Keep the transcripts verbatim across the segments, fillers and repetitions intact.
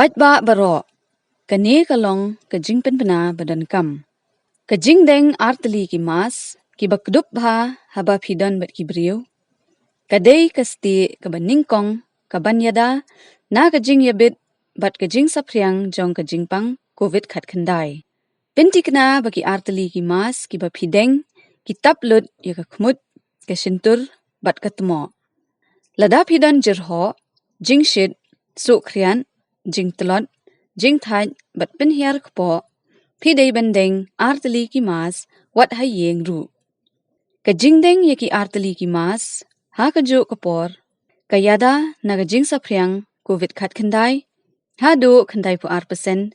Paidbah baroh, kane ka long ka jingpynbna ba donkam. Ka jingdeng artylli ki mask kiba kdup bha haba phi don bad ki briew ka dei ka stieh kaba nyngkong kaban ïada na ka jingïabit bad ka jingsaphriang jong ka jingpang Covid khatkhyndai. Pynthikna ba ki artylli ki mask kiba phi deng ki tap lut ïa ka khmut, ka shyntur bad ka tmoh. Lada phi don jyrhoh, jingshit, suh khriat, jingtlot, jingthait bad pynhiar kpoh, phi dei ban deng artylli ki mask wat ha ïing ruh. Ka jingdeng ïa ki artylli ki mask ha kajuh ka por ka ïada na ka jingsaphriang Covid khatkhyndai haduh khyndai phew ar percent,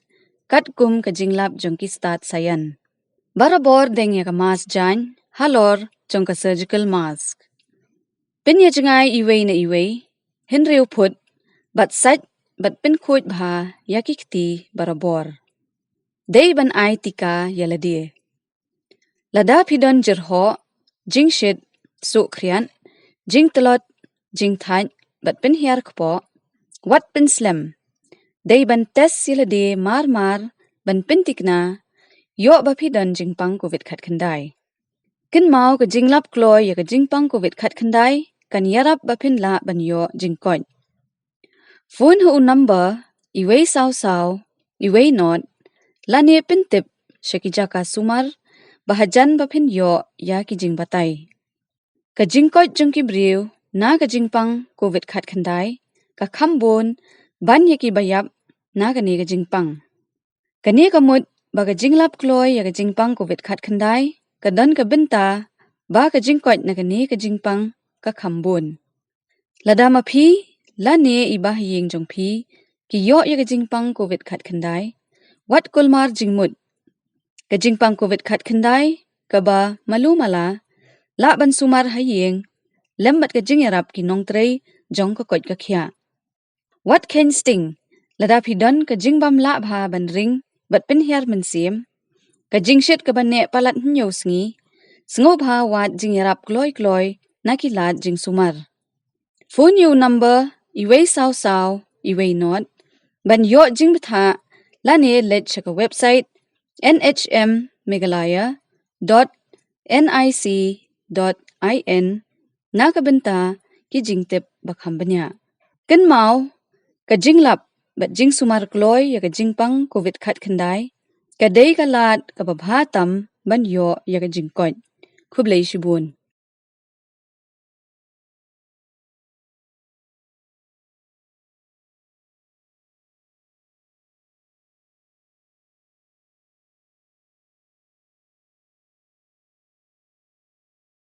katkum ka jinglap jong ki stad saian. Barabor deng ïa ka mask jaiñ halor jong ka surgical mask. Pynïajngai iwei na iwei, hynriew phut, bad sait bad pynkhuid bha ïa ki kti barabor. Dei ban ai tika ïa lade. Lada phi don jyrhoh, jingshit, suh khriat, jingtlot, jingthait bad pynhiar kpoh, wat pynslem. Dei ban test ïa lade mar mar ban pynthikna ïoh ba phi don jingpang Covid khatkhyndai. Kynmaw, ka jinglap kloi ïa ka jingpang Covid khatkhyndai kan ïarap ba phin lah ban ïoh jingkoit. Phone ha u number iwei saw saw iwei not lane pyntip sha ki jaka sumar ba hajan ba phin ïoh ïa ki jingbatai. Ka jingkoit jong ki briew na ka jingpang Covid khatkhyndai ka kham bun ban ïa kiba ïap na kane ka jingpang. Kane ka mut ba ka jinglap kloi ïa ka jingpang Covid khatkhyndai ka don ka bynta ba ka jingkoit na kane ka jingpang ka kham bun. Lada ma phi lane i bahaïing jong phi ki ïoh ïa ka jingpang Covid khatkhyndai, wat kulmar jingmut. Ka jingpang Covid khatkhyndai kaba malu mala lah ban sumar ha ïing lem bad ka jingïarap ki nongtrei jong ka koit ka khiah. Wat kheiñ sting lada phi don ka jingbym lah bha ban ring bad pynhiar mynsiem, ka jingshit kaba neh palat hynñiew sngi. Sngewbha wad jingïarap kloi kloi na ki lad jingsumar. Phone ïa u number iwei saw saw iwei not ban ïoh jingbthah lane leit sha ka website N H M Meghalaya dot N I C dot I N na ka bynta ki jingtip ba kham bniah. Kynmaw, ka jinglap bad jingsumar kloi ïa ka jingpang Covid khatkhyndai ka dei ka lad kaba bha tam ban ïoh ïa ka jingkoit. Khublei shibun.